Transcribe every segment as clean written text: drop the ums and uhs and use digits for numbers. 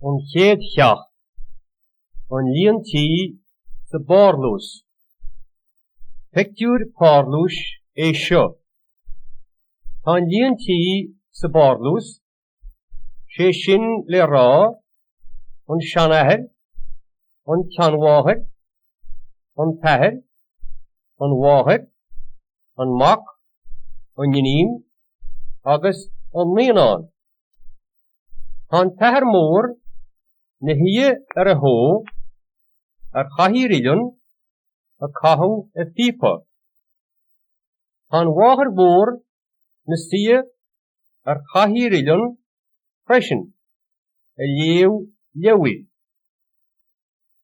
An chéad cheacht, An líon tí sa bparlús. Pictiúr parlúis é seo. Tá an líon tí sa bparlús, sé sin le rá, an seanathair, an tseanmháthair, an t-athair, an mháthair, an mac, an iníon agus an naíonán. Tá an t-athair mór 'na shuí ar a shó ar chathaoir uilleann ag caitheamh a phíopa. Tá an mháthair mhór 'na suí ar chathaoir uilleann freisin ag léamh leabhair.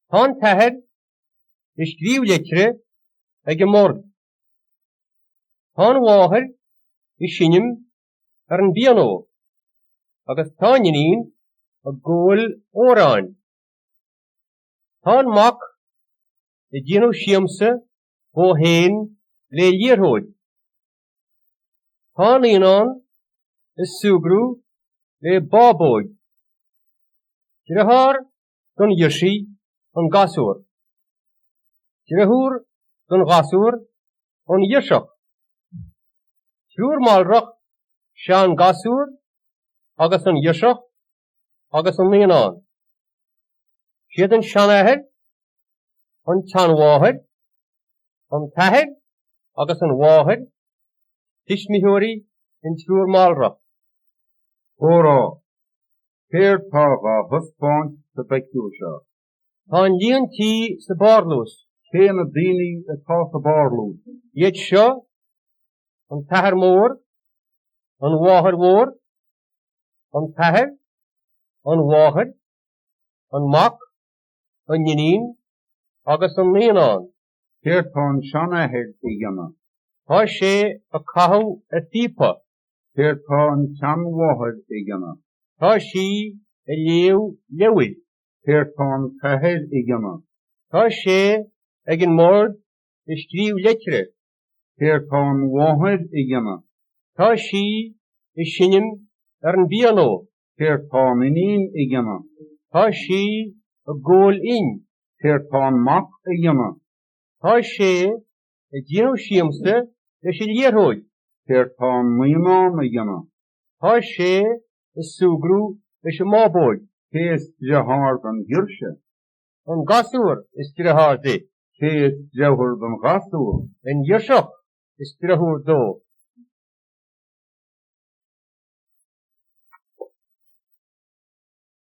Tá an t-athair ag scríobh leitre ag an mbord. Tá an mháthair ag seinm ar an bpianó agus tá an iníon ag gabháil amhráin. Tá an mac ag déanamh siamsa dhó féin le liathróid. Tá an naíonán ag súgradh le bábóg. Deartháir don ghirseach an gasúr. Deartháir don ghasúr an ghirseach. Triúr malrach is ea an gasúr agus an ghirseach agus an naíonán. Siad an seanathair, an tseanmháthair, an t-athair agus an mháthair tuismitheoirí an triúr malrach. Comhrá, Céard tá dhá thaispeáint sa bpictiúr seo? Tá an líon tí sa bparlús. Cé na daoine atá sa bparlús? Iad seo, an t-athair mór, an mháthair mhór, an t-athair, an mháthair, an mac, an iníon agus an naíonán. Céard tá an seanathair a dhéanamh? Tá sé ag caitheamh a phíopa. Céard tá an tseanmháthair a dhéanamh? Tá sí ag léamh leabhair. Céard tá an t-athair a dhéanamh? Tá sé ag an mbord ag scríobh leitre. Céard tá an mháthair a dhéanamh? Tá sí ag seinm ar an bpianó. Céard tá an iníon a dhéanamh? Tá sí ag gabháil fhoinn. Céard tá an mac a dhéanamh? Tá sé ag déanamh siamsa leis an liathróid. Céard tá an naíonán a dhéanamh? Tá sé ag súgradh leis an mbábóg. Cé is deartháir don ghirseach? An gasúr is deartháir di. Cé is deartháir don ghasúr? An ghirseach is deartháir dó.